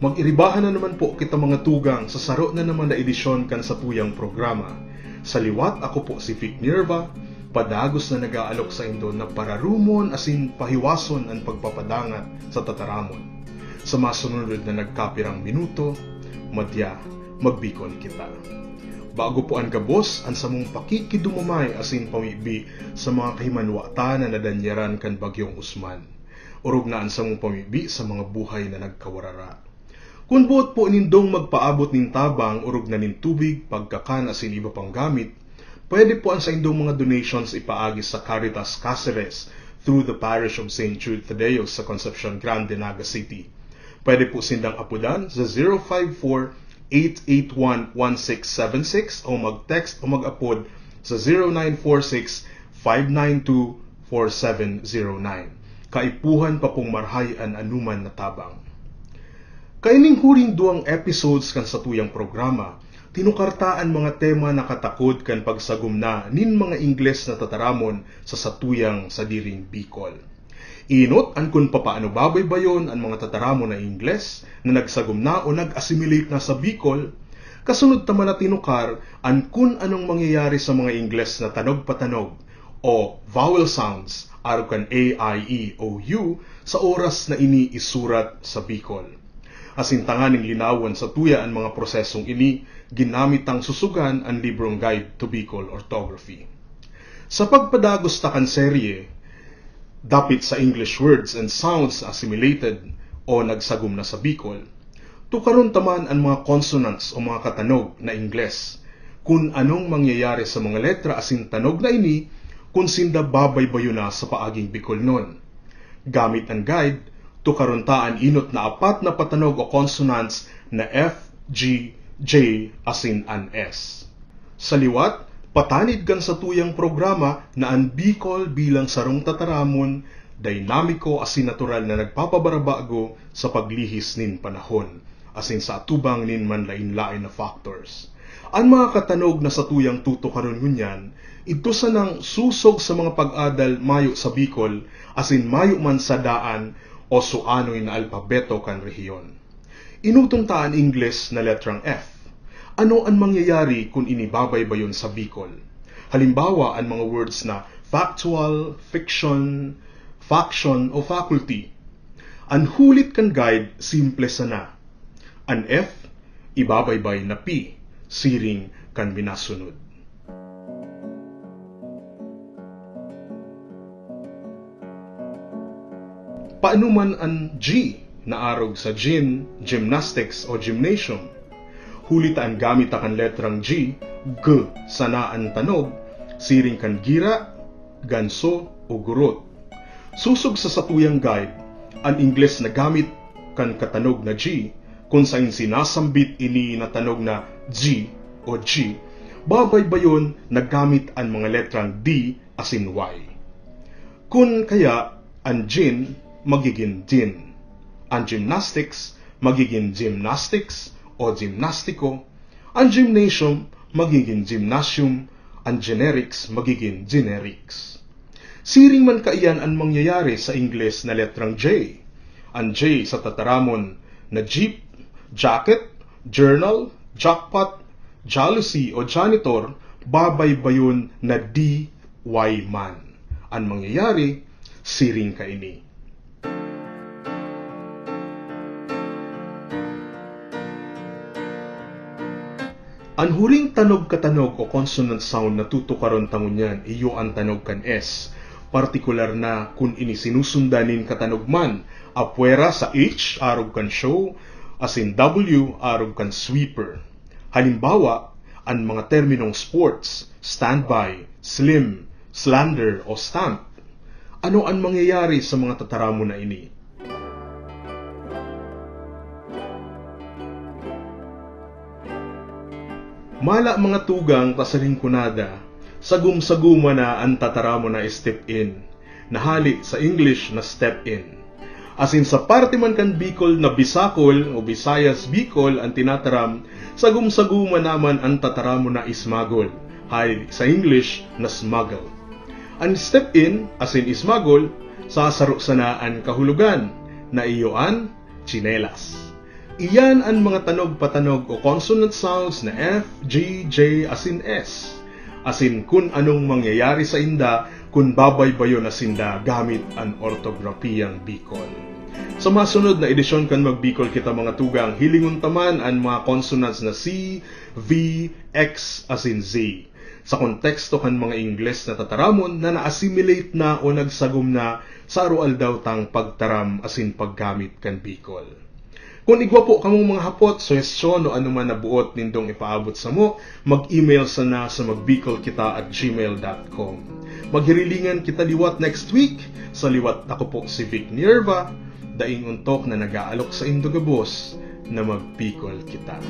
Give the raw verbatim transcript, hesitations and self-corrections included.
Mag-iribahan na naman po kita, mga tugang, sa saro na naman na edisyon kan satuyang programa. Sa liwat, ako po si Vic Nirva, padagos na nag-aalok saindo na pararumon asin pahiwason an pagpapadangat sa tataramon. Sa masunod na nagkapirang minuto, madya, magbikol kita. Bago po an gabos, an samong pakikidumamay asin pamibi sa mga kahimanwaan na nadanyaran kan Bagyong Usman. Orog na an samong pamibi sa mga buhay na nagkawarara. Kun boot po nindong magpaabot nin tabang, orog na nin tubig, pagkakan asin iba pang gamit, pwede po an saindong mga donations ipaagi sa Caritas Caceres through the Parish of Saint Jude Tadeo sa Concepcion Grande, Naga City. Pwede po sindang apodan sa zero five four, eight eight one, one six seven six o mag-text o mag-apod sa zero nine four six, five nine two, four seven zero nine. Kaipuhan pa pong marahay an anuman na tabang. Kaining huring duwang episodes kan satuyang programa, tinukar ta an mga tema na katakod kan pagsagom na nin mga Ingles na tataramon sa satuyang sadiring Bicol. Inot an kun papaano babaybayon an mga tataramon na Ingles na nagsagom na o nag-assimilate na sa Bicol, kasunod ta man na tinukar an kun anong mangyayari sa mga Ingles na tanog-patanog o vowel sounds arog kan A, I, E, O, U sa oras na ini isurat sa Bicol. Asin tanganing linawon satuya an mga prosesong ini, ginamit tang susugan an librong Guide to Bicol Orthography. Sa pagpadagos ta kan serye, dapit sa English words and sounds assimilated o nagsagom na sa Bicol, tukaron ta man an mga consonants o mga katanog na Ingles, kun anong mangyayari sa mga letra asin tanog na ini kun sinda babaybayon na sa paaging Bicolnon. Gamit an guide, tukaron ta an inot na apat na patanog o consonants na F, G, J, asin an S. Sa liwat, patanid kan satuyang programa na an Bicol bilang sarong tataramon, dinamiko asin natural na nagpapabarabago sa paglihis nin panahon, asin sa atubang nin manlaen-laen na factors. An mga katanog na satuyang tutukaron ngunyan, idto sanang susog sa mga pag-adal mayo sa Bicol, asin mayo man sa daan o suanoy na alpabeto kan rehiyon. Inoton ta an Ingles na letrang F. Ano an mangyayari kun ini babaybayon sa Bicol? Halimbawa, an mga words na factual, fiction, faction, o faculty. An hulit kan guide, simple sana. An F, ibabaybay na P, siring kan minasunod. Paano man an G na arog sa gym, gymnastics o gymnasium? Huli ta an gamit ta kan letrang G, G sana an tanog, siring kan gira, ganso o gurot. Susog sa satuyang guide, an Ingles na gamit kan katanog na G, kun saen sinasambit ini na tanog na G o G, babaybayon na gamit an mga letrang D asin Y. Kun kaya, an gym magigin gin, an gymnastics magigin gymnastics o gymnastiko, an gymnasium magigin gymnasium, an generics magigin generics. Siring man kaiyan an mangyayari sa Ingles na letrang J. An J sa tataramon na jeep, jacket, journal, jackpot, jealousy o janitor, babaybayon na D Y man. An mangyayari, siring kaini. An huring tanog katanog o consonant sound na tutukaron ta ngunyan iyo an tanog kan S, partikular na kun ini sinusundan nin katanog man, apwera sa H arog kan show, asin W arog kan sweeper. Halimbawa, an mga terminong sports, standby, slim, slander o stamp. Ano an mangyayari sa mga tataramon na ini? Mala mga tugang ta sa Rinconada, sagom-sagoma na an tataramon na step-in, na hale sa English na step-in. Asin sa parte man kan Bicol na bisakol o Visayas Bicol an tinataram, sagom-sagoma naman an tataramon na ismagol, hale sa English na smuggle. An step-in asin ismagol, sasaro sana an kahulogan, na iyo an tsinelas. Iyan an mga tanog-patanog o consonant sounds na F, G, J asin S, asin kun anong mangyayari sa inda kun babaybayon na sinda gamit an ortografiyang Bicol. Sa masunod na edisyon kan Magbikol Kita, mga tugang, hilingon ta man an mga consonants na C, V, X asin Z sa konteksto kan mga Ingles na tataramon na na-assimilate na o nagsagom na sa aroaldaw tang pagtaram asin paggamit kan Bicol. Kun igwa po kamong mga hapot, suhestyon o anoman na buot nindong ipaabot samo, mag-email sana sa magbicolkita at gmail dot com. Maghirilingan kita liwat next week. Sa liwat, ako po si Vic Nierva, daing ontok na nag-aalok saindo gabos na magbikol kita.